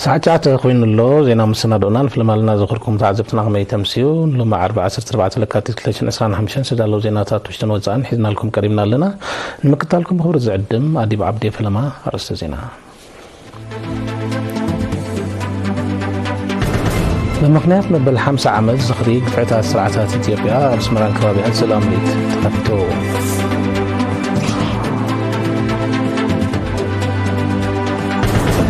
ሰዓት ትሽዓተ ኮይኑ ኣሎ። ዜና መሰናድኦና ንፍልማልና ዘኽርኩም ተዓዘብትና ከመይ ተምስዩ? ንሎሚ ዓርቢ ዓሰርተ ኣርባዕተ ለካቲት ክልተ ሽሕን ዕስራን ሓሙሽተን ዝተዳለዉ ዜናታት ውሽጥን ወጻእን ሒዝናልኩም ቀሪብና ኣለና። ንምክታልኩም ብኽብሪ ዝዕድም ኣዲብ ዓብዴ ፈለማ። ኣርእስተ ዜና። ብምኽንያት መበል ሓምሳ ዓመት ዝኽሪ ግፍዕታት ስርዓታት ኢትዮጵያ ኣብ ኣስመራን ከባቢኣን ስእላዊ ምርኢት ተኸፊቱ።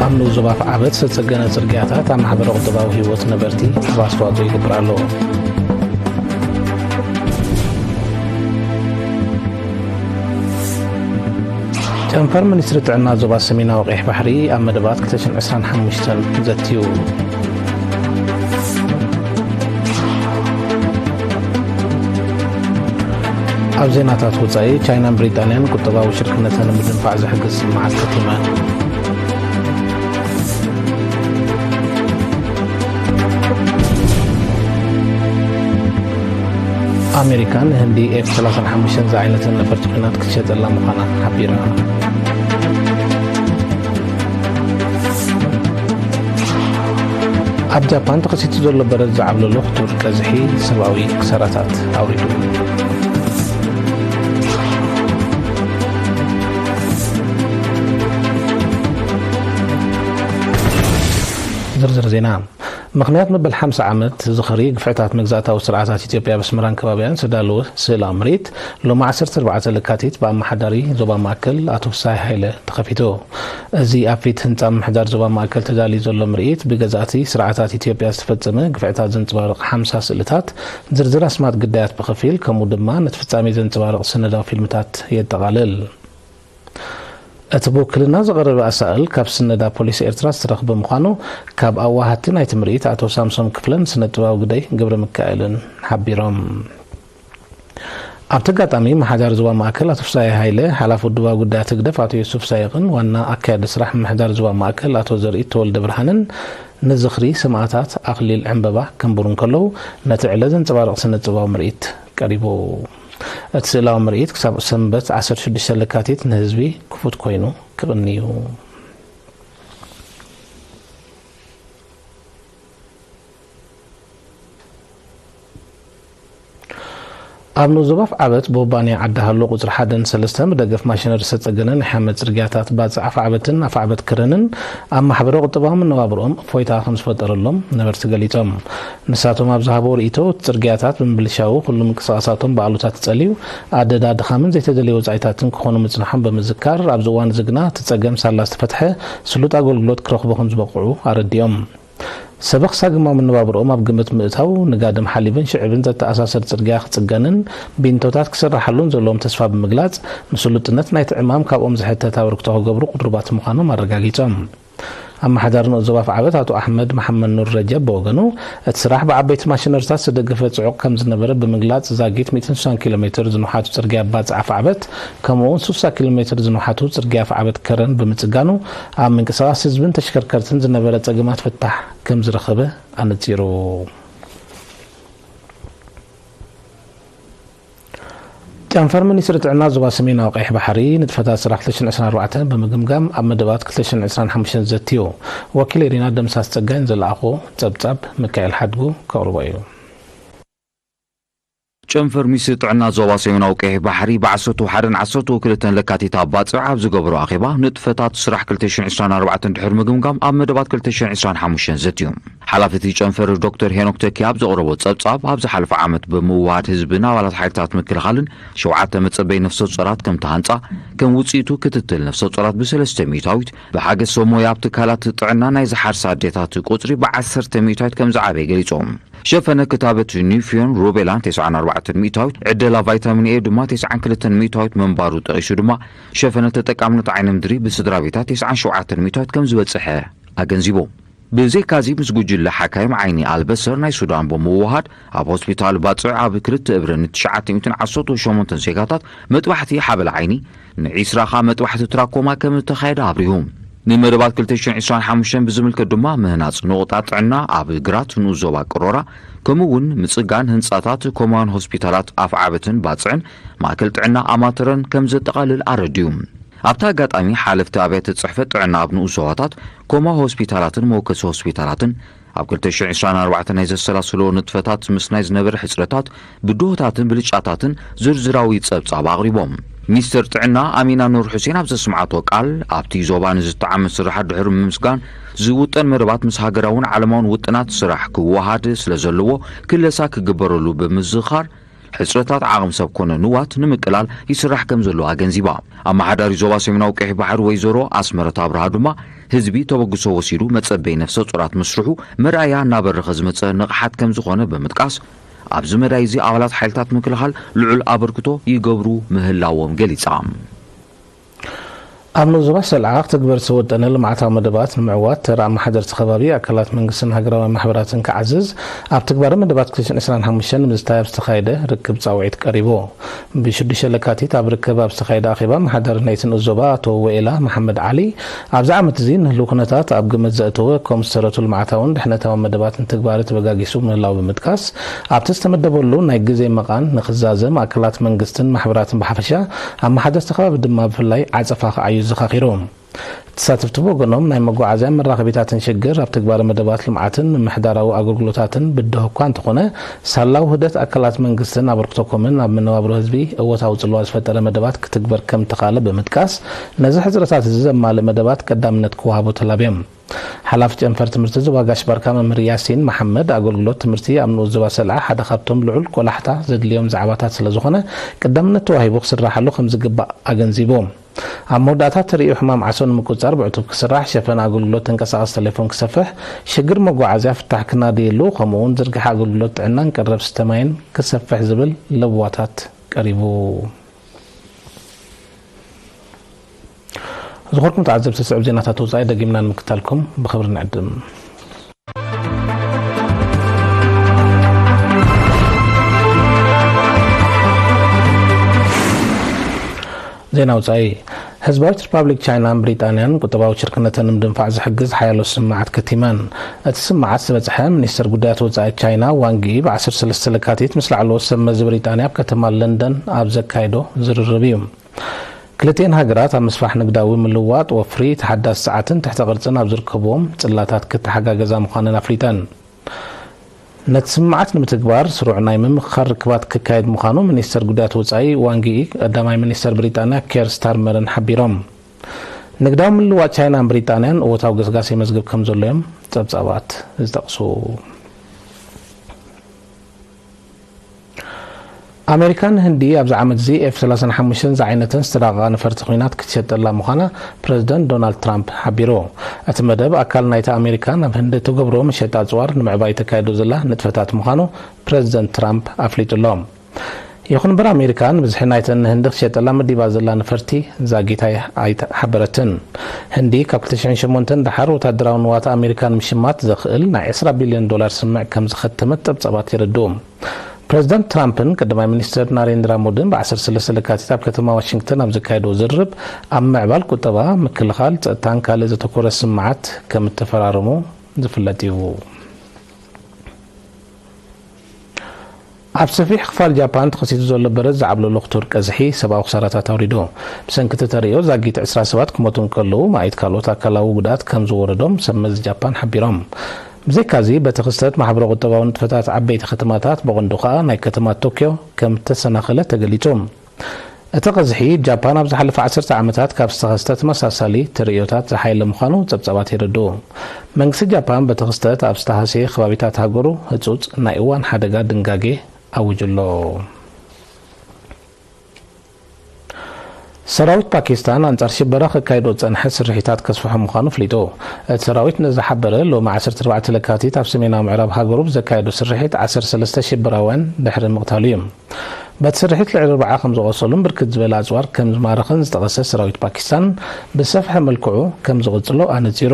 ኣብ ንኡስ ዞባ ዓበድ ዝተጸገነ ጽርግያታት ኣብ ማሕበረ ቁጠባዊ ህይወት ነበርቲ ዓቢ ኣስተዋጽኦ ይገብር ኣሎ። ጨንፈር ሚኒስትሪ ጥዕና ዞባ ሰሜናዊ ቀይሕ ባሕሪ ኣብ መደባት ክልተ ሽሕን ዕስራን ሓሙሽተን ዘትዩ። ኣብ ዜናታት ወጻኢ፣ ቻይናን ብሪጣንያን ቁጠባዊ ሽርክነተን ንምድንፋዕ ዝሕግዝ ስምምዓት ከቲመን። ኣሜሪካ ንህንዲ ኤፍ ሰላሳን ሓሙሽተን ዝዓይነተን ነፈርቲ ኲናት ክትሸጠላ ምዃና ሓቢራ። ኣብ ጃፓን ተኸሲቱ ዘሎ በረድ ዝዓብለሎ ክቱር ቀዝሒ ሰብኣዊ ክሳራታት ኣውሪዱ። ዝርዝር ዜና። ምኽንያት መበል ሓምሳ ዓመት ዝኽሪ ግፍዕታት መግዛእታዊ ስርዓታት ኢትዮጵያ ኣብ ኣስመራን ከባቢኣን ዝተዳለወ ስእላዊ ምርኢት ሎሚ ዓሰርተ ኣርባዕተ ለካቲት ብኣመሓዳሪ ዞባ ማእከል ኣቶ ፍስሃይ ሃይለ ተኸፊቱ። እዚ ኣብ ፊት ህንጻ ምምሕዳር ዞባ ማእከል ተዳልዩ ዘሎ ምርኢት ብገዛእቲ ስርዓታት ኢትዮጵያ ዝተፈጸመ ግፍዕታት ዘንጸባርቕ ሓምሳ ስእልታት፣ ዝርዝር ኣስማት ግዳያት ብኸፊል፣ ከምኡ ድማ ነቲ ፍጻሜ ዘንጸባርቕ ሰነዳዊ ፊልምታት የጠቓልል። እቲ ብውክልና ዝቐረበ ኣሳእል ካብ ስነዳ ፖሊስ ኤርትራ ዝተረኽበ ምዃኑ ካብ ኣዋሃድቲ ናይቲ ምርኢት ኣቶ ሳምሶም ክፍለን ስነ ጥበባዊ ግደይ ገብረ ሚካኤልን ሓቢሮም። ኣብቲ ኣጋጣሚ ኣመሓዳሪ ዞባ ማእከል ኣቶ ፍስሃየ ሃይለ፣ ሓላፊ ውድባዊ ጉዳያት ህግደፍ ኣቶ ዮሱፍ ሳይቕን ዋና ኣካያዲ ስራሕ ምምሕዳር ዞባ ማእከል ኣቶ ዘርኢ ተወልደ ብርሃንን ንዝኽሪ ሰማእታት ኣኽሊል ዕምበባ ከንብሩ እንከለዉ፣ ነቲ ዕለት ዘንጸባርቕ ስነ ጥበባዊ ምርኢት ቀሪቡ። እቲ ስእላዊ ምርኢት ክሳብ ሰንበት ዓሰርተ ሽዱሽተ ለካቲት ንህዝቢ ክፉት ኮይኑ ክቕኒ እዩ። ኣብ ንኡስ ዞባ ኣፍዓበት ብኩባንያ ዓዲ ሃሎ ቁጽሪ ሓደን ሰለስተን ብደገፍ ማሽነሪ ዝተጸገነ ናይ ሓመድ ጽርግያታት ባጽዕ ኣፍዓበትን ኣፍዓበት ከረንን ኣብ ማሕበረ ቁጠባዊ መነባብርኦም እፎይታ ከም ዝፈጠረሎም ነበርቲ ገሊጾም። ንሳቶም ኣብ ዝሃብዎ ርእይቶ፣ እቲ ጽርግያታት ብምብልሻዉ ኩሉ ምንቅስቓሳቶም ብኣሉታ ተጸልዩ፣ ኣደዳ ድኻምን ዘይተደለየ ወጻኢታትን ክኾኑ ምጽንሖም ብምዝካር፣ ኣብዚ እዋን እዚ ግና እቲ ጸገም ሳላ ዝተፈትሐ ስሉጥ ኣገልግሎት ክረኽቡ ከም ዝበቕዑ ኣረዲኦም። ሰበኽ ሳግማዊ መነባብርኦም ኣብ ግምት ምእታው፣ ንጋድም ሓሊብን ሽዕብን ዘተኣሳስር ጽርግያ ክጽገንን ቢንቶታት ክስራሓሉን ዘለዎም ተስፋ ብምግላጽ፣ ንስሉጥነት ናይቲ ዕማም ካብኦም ዝሕተት ኣበርክቶ ክገብሩ ቅሩባት ምዃኖም ኣረጋጊጾም። ኣመሓዳሪ ንኡስ ዞባ ኣፍዓበት ኣቶ ኣሕመድ መሓመድ ኑር ረጀብ ብወገኑ፣ እቲ ስራሕ ብዓበይቲ ማሽነሪታት ዝተደገፈ ጽዑቕ ከም ዝነበረ ብምግላጽ፣ ዛጊት ሚእትን ስሳን ኪሎ ሜትር ዝንውሓቱ ጽርግያ ባጽዕ ኣፍዓበት፣ ከምኡ'ውን ስሳ ኪሎ ሜትር ዝንውሓቱ ጽርግያ ኣፍዓበት ከረን ብምጽጋኑ፣ ኣብ ምንቅስቓስ ህዝብን ተሽከርከርትን ዝነበረ ጸገማት ፍታሕ ከም ዝረኸበ ኣነጺሩ። ጨንፈር ሚኒስትሪ ጥዕና ዞባ ሰሜናዊ ቀይሕ ባሕሪ ንጥፈታት ስራሕ ክልተ ሽሕን ዕስራን ኣርባዕተን ብምግምጋም ኣብ መደባት ክልተ ሽሕን ዕስራን ሓሙሽተን ዘትዩ። ወኪል ኤሪና ደምሳስ ጸጋይን ዝለኣኾ ጸብጻብ ሚካኤል ሓድጉ ከቕርቦ እዩ። ጨንፈር ሚኒስትሪ ጥዕና ዞባ ሰሜናዊ ቀይሕ ባሕሪ ብዓሰርተ ሓደን ዓሰርተ ክልተን ለካቲት ኣብ ባጽዕ ኣብ ዝገበሮ ኣኼባ ንጥፈታት ስራሕ ክልተ ሽሕን ዕስራን ኣርባዕተን ድሕሪ ምግምጋም ኣብ መደባት ክልተ ሽሕን ዕስራን ሓሙሽተን ዘትዩ። ሓላፊ እቲ ጨንፈር ዶክተር ሄኖክ ተኪ ኣብ ዘቕረቦ ጸብጻብ፣ ኣብ ዝሓለፈ ዓመት ብምውህሃድ ህዝብን ኣባላት ሓይልታት ምክልኻልን ሸውዓተ መጸበይ ነፍሰ ጾራት ከም ተሃንጻ፣ ከም ውጽኢቱ ክትትል ነፍሰ ጾራት ብሰለስተ ሚእታዊት፣ ብሓገዝ ሰብ ሞያ ኣብ ትካላት ጥዕና ናይ ዝሓርሳ ኣዴታት ቁጽሪ ብዓሰርተ ሚእታዊት ከም ዝዓበየ ገሊጾም። ሸፈነ ክታበት ኒፊዮን ሩቤላን ተስዓን ኣርባዕተን ሚእታዊት፣ ዕደላ ቫይታሚን ኤ ድማ ተስዓን ክልተን ሚእታዊት ምንባሩ ጠቒሱ ድማ፣ ሸፈነ ተጠቃምነት ዓይኒ ምድሪ ብስድራ ቤታት ተስዓን ሸውዓተን ሚእታዊት ከም ዝበጽሐ ኣገንዚቡ። ብዘይካዚ፣ ምስ ጉጅለ ሓካይም ዓይኒ ኣልበሰር ናይ ሱዳን ብምውሃድ፣ ኣብ ሆስፒታል ባጽዕ ኣብ ክልተ እብረ ንትሽዓተ ሚእትን ዓሰርተ ሸሞንተን ዜጋታት መጥባሕቲ ሓበል ዓይኒ፣ ንዒስራ ኸኣ መጥባሕቲ ትራኮማ ከም እተኻየደ ኣብሪሁ። ንመደባት ክልተ ሽሕን ዕስራን ሓሙሽተን ብዝምልከት ድማ፣ ምህናጽ ነቑጣ ጥዕና ኣብ ግራት ንኡስ ዞባ ቅሮራ፣ ከምኡ እውን ምጽጋን ህንጻታት ኮማን ሆስፒታላት ኣፍዓበትን ባጽዕን፣ ማእከል ጥዕና ኣማተረን ከም ዘጠቓልል ኣረድዩ። ኣብቲ ኣጋጣሚ ሓለፍቲ ኣብያተ ጽሕፈት ጥዕና ኣብ ንኡስ ዞባታት ኮማ ሆስፒታላትን መወከሲ ሆስፒታላትን ኣብ ክልተ ሽሕን ዕስራን ኣርባዕተን ናይ ዘሰላስልዎ ንጥፈታት ምስናይ ዝነበረ ሕጽረታት ብድሆታትን ብልጫታትን ዝርዝራዊ ጸብጻብ ኣቕሪቦም። ሚኒስተር ጥዕና ኣሚና ኑር ሑሴን ኣብ ዘስምዓቶ ቃል ኣብቲ ዞባ ንዝተዓመ ስራሓት ድሕሪ ምምስጋን ዝውጠን መደባት ምስ ሃገራውን ዓለማውን ውጥናት ስራሕ ክወሃድ ስለ ዘለዎ ክለሳ ክግበረሉ ብምዝኻር ሕጽረታት ዓቕሚ ሰብ ኮነ ንዋት ንምቅላል ይስራሕ ከም ዘሎ ኣገንዚባ። ኣመሓዳሪ ዞባ ሰሜናዊ ቀይሕ ባሕሪ ወይዘሮ ኣስመረት ኣብርሃ ድማ ህዝቢ ተበግሶ ወሲዱ መጸበይ ነፍሰ ጡራት ምስርሑ መርኣያ እናበረኸ ዝመጸ ንቕሓት ከም ዝኾነ ብምጥቃስ ኣብዚ መዳይ እዚ ኣባላት ሓይልታት ምክልኻል ልዑል ኣበርክቶ ይገብሩ ምህላዎም ገሊጻ። ኣብ ንኡስ ዞባ ሰልዓ ክትግበር ዝተወጠነ ልምዓታዊ መደባት ንምዕዋት ተራ ኣመሓደርቲ ከባቢ ኣካላት መንግስትን ሃገራዊ ማሕበራትን ክዓዝዝ ኣብ ትግባረ መደባት ክልተ ሽሕን ዕስራን ሓሙሽተን ንምዝታይ ኣብ ዝተኻየደ ርክብ ጻውዒት ቀሪቡ። ብሽዱሽተ ለካቲት ኣብ ርክብ ኣብ ዝተኻየደ ኣኼባ ኣመሓዳሪ ናይቲ ንኡስ ዞባ ኣቶ ወኤላ መሓመድ ዓሊ ኣብዚ ዓመት እዚ ንህልው ኩነታት ኣብ ግምት ዘእተወ ከም ዝተረቱ ልምዓታውን ድሕነታውን መደባት ንትግባረ ተበጋጊሱ ምህላው ብምጥቃስ ኣብቲ ዝተመደበሉ ናይ ግዜ መቓን ንክዛዘም ኣካላት መንግስትን ማሕበራትን ብሓፈሻ ኣመሓደርቲ ከባቢ ድማ ብፍላይ ዓጸፋ ክዓዩ ዘኻኺሩ። ተሳተፍቲ ብወገኖም ናይ መጓዓዝያን መራኸቢታትን ሽግር ኣብ ትግባረ መደባት ልምዓትን ምምሕዳራዊ ኣገልግሎታትን ብድሆ እኳ እንተኾነ ሳላ ውህደት ኣካላት መንግስትን ኣበርክቶ ኮምን ኣብ መነባብሮ ህዝቢ እወታዊ ጽልዋ ዝፈጠረ መደባት ክትግበር ከም እተኻእለ ብምጥቃስ ነዚ ሕጽረታት እዚ ዘማልእ መደባት ቀዳምነት ክወሃቦ ተላብዮም። ሓላፊ ጨንፈር ትምህርቲ ዞባ ጋሽ ባርካ መምህር ያሲን መሓመድ ኣገልግሎት ትምህርቲ ኣብ ንኡስ ዞባ ሰልዓ ሓደ ካብቶም ልዑል ቆላሕታ ዘድልዮም ዛዕባታት ስለ ዝኾነ ቀዳምነት ተዋሂቡ ክስራሓሉ ከም ዝግባእ ኣገንዚቡ። ኣብ መወዳእታ ተርእዮ ሕማም ዓሶ ንምቁጽጻር ብዕቱብ ክስራሕ፣ ሸፈን ኣገልግሎት ተንቀሳቐሲ ቴሌፎን ክሰፍሕ፣ ሽግር መጓዓዝያ ፍታሕ ክናደየሉ ከምኡ እውን ዝርግሐ ኣገልግሎት ጥዕናን ቀረብ ስተ ማይን ክሰፍሕ ዝብል ለበዋታት ቀሪቡ። ዝኾርኩም ተዓዘብቲ ስዑብ ዜናታት ወጻኢ ደጊምና ንምክታልኩም ብኽብሪ ንዕድም። ዜና ወጻኢ። ህዝባዊት ሪፓብሊክ ቻይናን ብሪጣንያን ቁጠባዊ ሽርክነተን ንምድንፋዕ ዝሕግዝ ሓያሎ ስምምዓት ከቲመን። እቲ ስምምዓት ዝበጽሐ ሚኒስተር ጉዳያት ወጻኢ ቻይና ዋንጊ ብ ዓሰርተ ሰለስተ ለካቲት ምስ ላዕለዎት ሰብ መዚ ብሪጣንያ ኣብ ከተማ ለንደን ኣብ ዘካየዶ ዝርርብ እዩ። ክልቲኤን ሃገራት ኣብ ምስፋሕ ንግዳዊ ምልውዋጥ ወፍሪ፣ ተሓዳሲ ጸዓትን ትሕተ ቅርጽን ኣብ ዝርከብዎም ጽላታት ክተሓጋገዛ ምዃነን ኣፍሊጠን። ነቲ ስምምዓት ንምትግባር ስሩዕ ናይ ምምኽኻር ርክባት ክካየድ ምዃኑ ሚኒስተር ጉዳያት ወጻኢ ዋንጊ ቀዳማይ ሚኒስተር ብሪጣንያ ኬር ስታርመርን ሓቢሮም። ንግዳዊ ምልውዋጥ ቻይናን ብሪጣንያን እወታዊ ገስጋስ የመዝግብ ከም ዘሎ እዮም ጸብጻባት ዝጠቕሱ። ኣሜሪካ ንህንዲ ኣብዚ ዓመት እዚ ኤፍ ሰላሳን ሓሙሽተን ዝዓይነተን ዝተራቐቓ ነፈርቲ ኲናት ክትሸጠላ ምዃና ፕረዚደንት ዶናልድ ትራምፕ ሓቢሩ። እቲ መደብ ኣካል ናይቲ ኣሜሪካ ናብ ህንዲ እትገብሮ መሸጣ ኣጽዋር ንምዕባይ ተካይዶ ዘላ ንጥፈታት ምዃኑ ፕረዚደንት ትራምፕ ኣፍሊጡ ኣሎ። ይኹን እምበር ኣሜሪካ ንብዝሒ ናይተን ንህንዲ ክትሸጠላ መዲባ ዘላ ነፈርቲ ዛጊት ኣይ-፣ ኣይሓበረትን። ህንዲ ካብ ክልተ ሽሕን ሸሞንተን ደሓር ወታደራዊ ንዋት ኣሜሪካ ንምሽማት ዘኽእል ናይ ዕስራ ቢልዮን ዶላር ስምምዕ ከም ዝኸተመት ጸብጻባት የረድኡ። ፕረዚደንት ትራምፕን ቀዳማይ ሚኒስተር ናሬንድራ ሞድን ብ ዓሰርተ ሰለስተ ለካቲት ኣብ ከተማ ዋሽንግተን ኣብ ዘካየድዎ ዝርርብ ኣብ ምዕባል ቁጠባ፣ ምክልኻል፣ ጸጥታን ካልእ ዘተኮረ ስምምዓት ከም እተፈራረሙ ዝፍለጥ እዩ። ኣብ ሰፊሕ ክፋል ጃፓን ተኸሲቱ ዘሎ በረድ ዝዓብለሎ ክቱር ቀዝሒ ሰብኣዊ ክሳራታት ኣውሪዱ። ብሰንኪ እቲ ተርእዮ ዛጊት ዕስራ ሰባት ክሞቱ እንከለዉ፣ ማኢት ካልኦት ኣካላዊ ጉድኣት ከም ዝወረዶም ሰብ መዚ ጃፓን ሓቢሮም። ብዘይካዚ፣ በቲ ክስተት ማሕበረ-ቁጠባዊ ንጥፈታት ዓበይቲ ከተማታት፣ ብቐንዱ ከኣ ናይ ከተማ ቶክዮ ከም እተሰናኸለ ተገሊጹ። እቲ ቀዝሒ፣ ጃፓን ኣብ ዝሓለፈ ዓሰርተ ዓመታት ካብ ዝተኸስተ ተመሳሳሊ ተርእዮታት ዝሓየለ ምዃኑ ጸብጻባት የረድኡ። መንግስቲ ጃፓን በቲ ክስተት ኣብ ዝተሃስየ ከባቢታት ሃገሩ ህጹጽ ናይ እዋን ሓደጋ ድንጋጌ ኣዊጁ ኣሎ። ሰራዊት ፓኪስታን ኣንጻር ሽበራ ከካይዶ ዝጸንሐ ስርሒታት ከስፍሖ ምዃኑ ኣፍሊጡ። እቲ ሰራዊት ንዝሓበረ ሎሚ ዓሰርተ ኣርባዕተ ለካቲት ኣብ ሰሜናዊ ምዕራብ ሃገሩ ብዘካየዶ ስርሒት ዓሰርተ ሰለስተ ሽበራውያን ድሕሪ ምቕታሉ እዩ። በቲ ስርሒት ልዕሊ ኣርብዓ ከም ዝቖሰሉን ብርክት ዝበለ ኣጽዋር ከም ዝማረኸን ዝጠቐሰ ሰራዊት ፓኪስታን፣ ብዝሰፍሐ መልክዑ ከም ዝቕጽሎ ኣነጺሩ።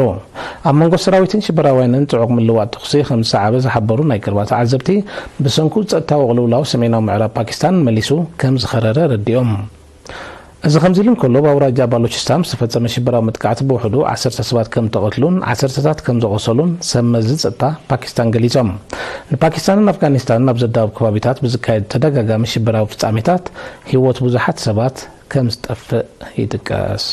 ኣብ መንጎ ሰራዊትን ሽበራውያንን ጽዑቕ ምልውዋጥ ተኹሲ ከም ዝሰዓበ ዝሓበሩ ናይ ቀረባ ተዓዘብቲ፣ ብሰንኩ ጸጥታዊ ቅልውላው ሰሜናዊ ምዕራብ ፓኪስታን መሊሱ ከም ዝኸረረ ረዲኦም። እዚ ከምዚ ኢሉ እንከሎ፣ ኣብ ኣውራጃ ባሎችስታን ዝተፈጸመ ሽበራዊ መጥቃዕቲ ብውሕዱ ዓሰርተ ሰባት ከም እተቐትሉን ዓሰርተታት ከም ዘቖሰሉን ሰብ መዚ ጸጥታ ፓኪስታን ገሊጾም። ንፓኪስታንን ኣፍጋኒስታንን ኣብ ዘዳውብ ከባቢታት ብዝካየድ ተደጋጋሚ ሽበራዊ ፍጻሜታት ህይወት ብዙሓት ሰባት ከም ዝጠፍእ ይጥቀስ።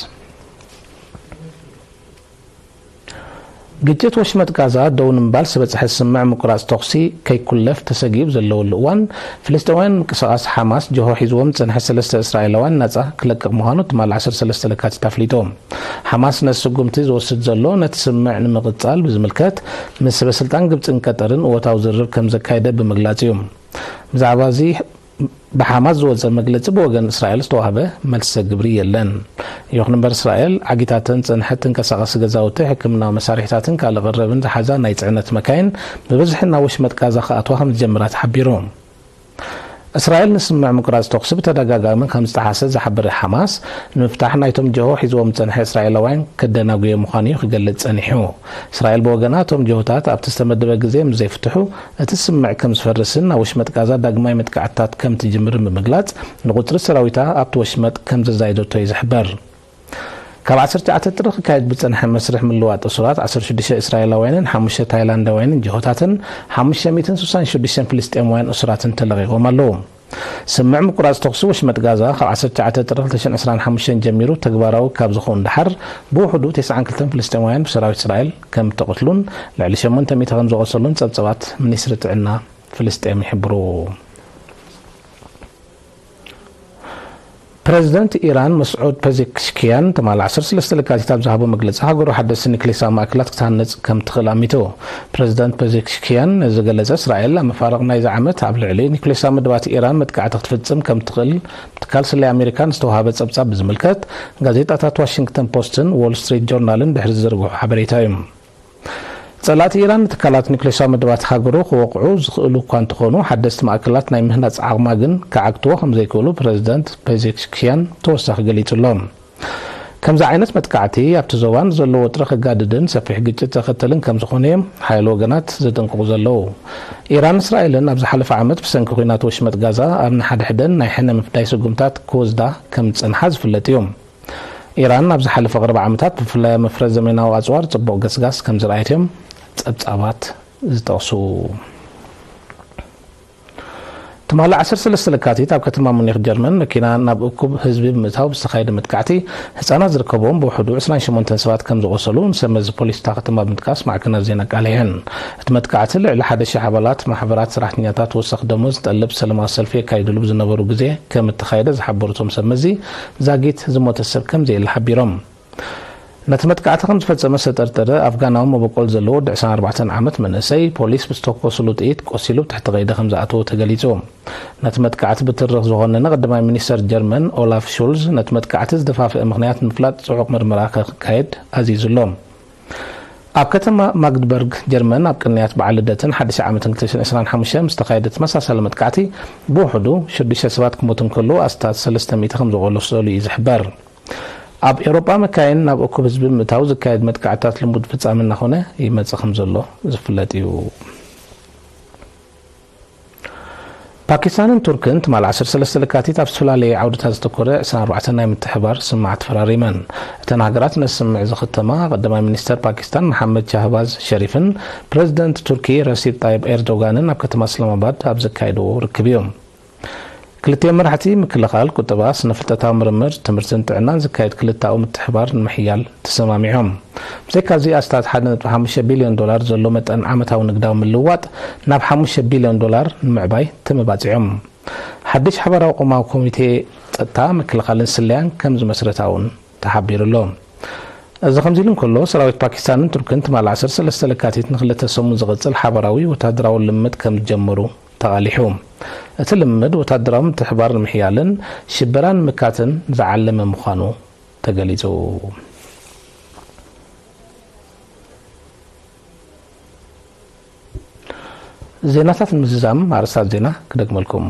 ግጭት ወሽመጥ ጋዛ ደው ንምባል ዝበጽሐ ስምዕ ምቁራጽ ተኹሲ ከይኩለፍ ተሰጊኡ ዘለወሉ እዋን፣ ፍልስጤማውያን ምንቅስቓስ ሓማስ ጆሆ ሒዝዎም ዝጸንሐ ሰለስተ እስራኤላውያን ናጻ ክለቅቕ ምዃኑ ትማል ዓሰርተ ሰለስተ ለካቲት ኣፍሊጡ። ሓማስ ነቲ ስጉምቲ ዝወስድ ዘሎ ነቲ ስምዕ ንምቕጻል ብዝምልከት ምስ ሰበስልጣን ግብጽን ቀጠርን እወታዊ ዝርርብ ከም ዘካየደ ብምግላጽ እዩ። ብዛዕባ እዚ ብሓማስ ዝወጸ መግለጺ ብወገን እስራኤል ዝተዋህበ መልሰ ግብሪ የለን። ይኹን እምበር እስራኤል ዓጊታተን ዝጸንሐት ተንቀሳቐሲ ገዛውቲ፣ ሕክምናዊ መሳርሒታትን ካልእ ቀረብን ዝሓዛ ናይ ጽዕነት መካይን ብብዝሒ ናብ ወሽመጥ ጋዛ ክኣትዋ ከም ዝጀምራ ተሓቢሩ። እስራኤል ንስምምዕ ምቁራጽ ተኹሲ ብተደጋጋሚ ከም ዝጠሓሰ ዝሓበረ ሓማስ፣ ንምፍታሕ ናይቶም ጅሆ ሒዝዎም ዝጸንሐ እስራኤላውያን ከደናጉዮ ምዃኑ እዩ ክገልጽ ጸኒሑ። እስራኤል ብወገና እቶም ጅሆታት ኣብቲ ዝተመደበ ግዜ ምስ ዘይፍትሑ እቲ ስምምዕ ከም ዝፈርስን ናብ ወሽመጥ ጋዛ ዳግማይ መጥቃዕትታት ከም ትጅምርን ብምግላጽ፣ ንቁጽሪ ሰራዊታ ኣብቲ ወሽመጥ ከም ዘዛየደቶ እዩ ዝሕበር። ካብ ዓሰርተ ትሽዓተ ጥሪ ክካየድ ብጸንሐ መስርሕ ምልዋጥ እሱራት ዓሰርተ ሽዱሽተ እስራኤላውያንን ሓሙሽተ ታይላንዳውያንን ጅሆታትን ሓሙሽተ ሚእትን ስሳን ሽዱሽተን ፍልስጤማውያን እሱራትን ተለቒቖም ኣለዉ። ስምምዕ ምቁራጽ ተኹሲ ወሽመጥ ጋዛ ካብ ዓሰርተ ትሽዓተ ጥሪ ክልተ ሽሕን ዕስራን ሓሙሽተን ጀሚሩ ተግባራዊ ካብ ዝኾን ደሓር፣ ብውሕዱ ተስዓን ክልተን ፍልስጤማውያን ብሰራዊት እስራኤል ከም እተቐትሉን ልዕሊ ሸሞንተ ሚእቲ ከም ዝቖሰሉን ጸብጻባት ሚኒስትሪ ጥዕና ፍልስጤም ይሕብሩ። ፕረዚደንት ኢራን መስዑድ ፐዜሽኪያን ትማል ዓሰርተ ሰለስተ ለካቲት ኣብ ዝሃቦ መግለጺ፣ ሃገሩ ሓደስቲ ኒክሌሳዊ ማእከላት ክትሃንጽ ከም ትኽእል ኣሚቱ። ፕረዚደንት ፐዜሽኪያን ነዚ ዝገለጸ፣ እስራኤል ኣብ መፋርቕ ናይዚ ዓመት ኣብ ልዕሊ ኒክሌሳዊ መደባት ኢራን መጥቃዕቲ ክትፍጽም ከም ትኽእል ትካል ስለያ ኣሜሪካ ንዝተዋሃበ ጸብጻብ ብዝምልከት፣ ጋዜጣታት ዋሽንግተን ፖስትን ዎል ስትሪት ጆርናልን ድሕሪ ዝዘርግሑ ሓበሬታ እዩ። ጸላእቲ ኢራን ንትካላት ኒክሌሳዊ መደባት ሃገሩ ክወቕዑ ዝኽእሉ እኳ እንተኾኑ፣ ሓደስቲ ማእከላት ናይ ምህናጽ ዓቕማ ግን ክዓግትዎ ከም ዘይክእሉ ፕረዚደንት ፔዜሽኪያን ተወሳኺ ገሊጹ ኣሎ። ከምዚ ዓይነት መጥቃዕቲ ኣብቲ ዞባ ንዘሎ ወጥሪ ከጋድድን ሰፊሕ ግጭት ዘኸተልን ከም ዝኾነ እዮም ሓያሎ ወገናት ዘጠንቅቑ ዘለዉ። ኢራን እስራኤልን ኣብ ዝሓለፈ ዓመት ብሰንኪ ኲናት ወሽመጥ ጋዛ ኣብ ንሓድሕደን ናይ ሕነ ምፍዳይ ስጉምታት ክወስዳ ከም ዝጸንሓ ዝፍለጥ እዩ። ኢራን ኣብ ዝሓለፈ ቅርብ ዓመታት ብፍላይ ኣብ ምፍረ ዘመናዊ ኣጽዋር ጽቡቕ ገስጋስ ከም ዝረኣየት እዮም ጸብጻባት ዝጠቕሱ። ትማሊ ዓሰርተ ሰለስተ ለካቲት ኣብ ከተማ ሙኒክ ጀርመን መኪና ናብ እኩብ ህዝቢ ብምእታው ብዝተኻየደ መጥቃዕቲ ህጻናት ዝርከብዎም ብውሕዱ ዕስራን ሸሞንተን ሰባት ከም ዝቖሰሉ ንሰብ መዚ ፖሊስ እታ ከተማ ብምጥቃስ ማዕከናት ዜና ኣቃሊሐን። እቲ መጥቃዕቲ ልዕሊ ሓደ ሺሕ ኣባላት ማሕበራት ሰራሕተኛታት ወሰኽ ደሞዝ ዝጠልብ ሰለማዊ ሰልፊ የካይድሉ ብዝነበሩ ግዜ ከም እተኻየደ ዝሓበሩ እቶም ሰብ መዚ፣ ዛጊት ዝሞተ ሰብ ከም ዘየለ ሓቢሮም። ነቲ መጥቃዕቲ ከም ዝፈጸመ ዝተጠርጠረ ኣፍጋናዊ መበቆል ዘለዎ ወዲ ዕስራን ኣርባዕተን ዓመት መንእሰይ፣ ፖሊስ ብዝተኮስሉ ጥይት ቆሲሉ ብትሕቲ ቀይዲ ከም ዝኣተወ ተገሊጹ። ነቲ መጥቃዕቲ ብትርኽ ዝኾነነ ቀዳማይ ሚኒስተር ጀርመን ኦላፍ ሹልዝ፣ ነቲ መጥቃዕቲ ዝደፋፍአ ምኽንያት ንምፍላጥ ጽዑቕ ምርመራ ክካየድ ኣዚዙ ኣሎ። ኣብ ከተማ ማግድበርግ ጀርመን ኣብ ቅንያት በዓል ልደትን ሓድሽ ዓመትን ክልተ ሽሕን ዕስራን ሓሙሽተን ምስ ተኻየደ ተመሳሳሊ መጥቃዕቲ ብውሕዱ ሽዱሽተ ሰባት ክሞቱ እንከለዉ ኣስታት ሰለስተ ሚእቲ ከም ዝቖሰሉ እዩ ዝሕበር። ኣብ ኤውሮጳ መካይን ናብ እኩብ ህዝቢ ምእታው ዝካየድ መጥቃዕትታት ልሙድ ፍጻመ እናኾነ ይመጽእ ከም ዘሎ ዝፍለጥ እዩ። ፓኪስታንን ቱርክን ትማል ዓሰርተ ሰለስተ ለካቲት ኣብ ዝተፈላለየ ዓውድታት ዘተኮረ ዕስራን ኣርባዕተን ናይ ምትሕብባር ስምምዓት ተፈራሪመን። እተን ሃገራት ነቲ ስምምዕ ዝኽተማ ቀዳማይ ሚኒስተር ፓኪስታን መሓመድ ሻህባዝ ሸሪፍን ፕረዚደንት ቱርኪ ረሲብ ጣይብ ኤርዶጋንን ኣብ ከተማ እስላማባድ ኣብ ዘካየድዎ ርክብ እዩ። ክልቲኦም መራሕቲ ምክልኻል፣ ቁጠባ፣ ስነ-ፍልጠታዊ ምርምር፣ ትምህርትን ጥዕናን ዝካየድ ክልተኣዊ ምትሕብባር ንምሕያል ተሰማሚዖም። ብዘይካዚ ኣስታት ሓደ ነጥቢ ሓሙሽተ ቢልዮን ዶላር ዘሎ መጠን ዓመታዊ ንግዳዊ ምልውዋጥ ናብ ሓሙሽተ ቢልዮን ዶላር ንምዕባይ ተመባጺዖም። ሓድሽ ሓባራዊ ቅዋማዊ ኮሚቴ ጸጥታ፣ ምክልኻልን ስለያን ከም ዝመስረታ እውን ተሓቢሩ ኣሎ። እዚ ከምዚ ኢሉ እንከሎ፣ ሰራዊት ፓኪስታንን ቱርክን ትማል ዓሰርተ ሰለስተ ለካቲት ንክልተ ሰሙን ዝቕጽል ሓባራዊ ወታደራዊ ልምምድ ከም ዝጀመሩ ተቓሊሑ። እቲ ልምምድ ወታደራዊ ምትሕባር ንምሕያልን ሽበራ ንምካትን ዝዓለመ ምዃኑ ተገሊጹ። ዜናታት ንምዝዛም ኣርእስታት ዜና ክደግመልኩም።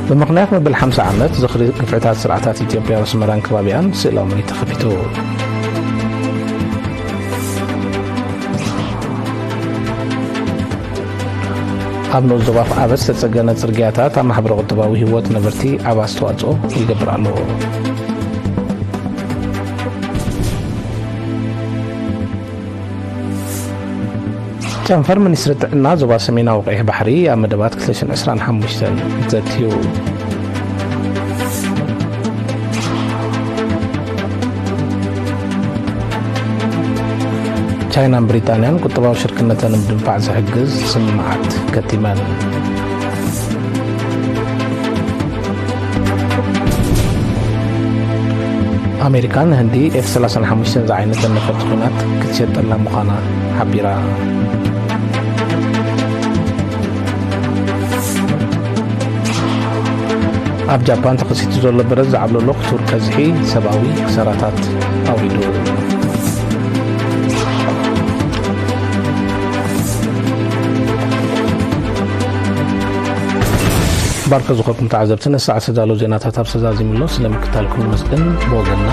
ብምኽንያት መበል ሓምሳ ዓመት ዝኽሪ ግፍዕታት ስርዓታት ኢትዮጵያ ኣብ ኣስመራን ከባቢኣን ስእላዊ ምርኢት ተኸፊቱ። ኣብ ንኡስ ዞባ ኣፍዓበት ዝተጸገነ ጽርግያታት ኣብ ማሕበረ ቁጠባዊ ህይወት ነበርቲ ዓቢ ኣስተዋጽኦ ይገብር ኣሎ። ጨንፈር ሚኒስትሪ ጥዕና ዞባ ሰሜናዊ ቀይሕ ባሕሪ ኣብ መደባት ክልተ ሽሕን ዕስራን ሓሙሽተን ዘትዩ። ቻይናን ብሪጣንያን ቁጠባዊ ሽርክነተን ንምድንፋዕ ዝሕግዝ ስምምዓት ከቲመን። ኣሜሪካ ንህንዲ ኤፍ ሰላሳን ሓሙሽተን ዝዓይነተን ነፈርቲ ኲናት ክትሸጠላ ምዃና ሓቢራ። ኣብ ጃፓን ተኸሲቱ ዘሎ በረድ ዝዓብለሎ ክቱር ቀዝሒ ሰብኣዊ ክሳራታት ኣውሪዱ። ባርከ ዝኾንኩም ተዓዘብቲ፣ ነሰዓት ዝተዳለዉ ዜናታት ኣብ ሰዛዚሙሎ፣ ስለ ምክታልኩም ንመስግን። ብወገንና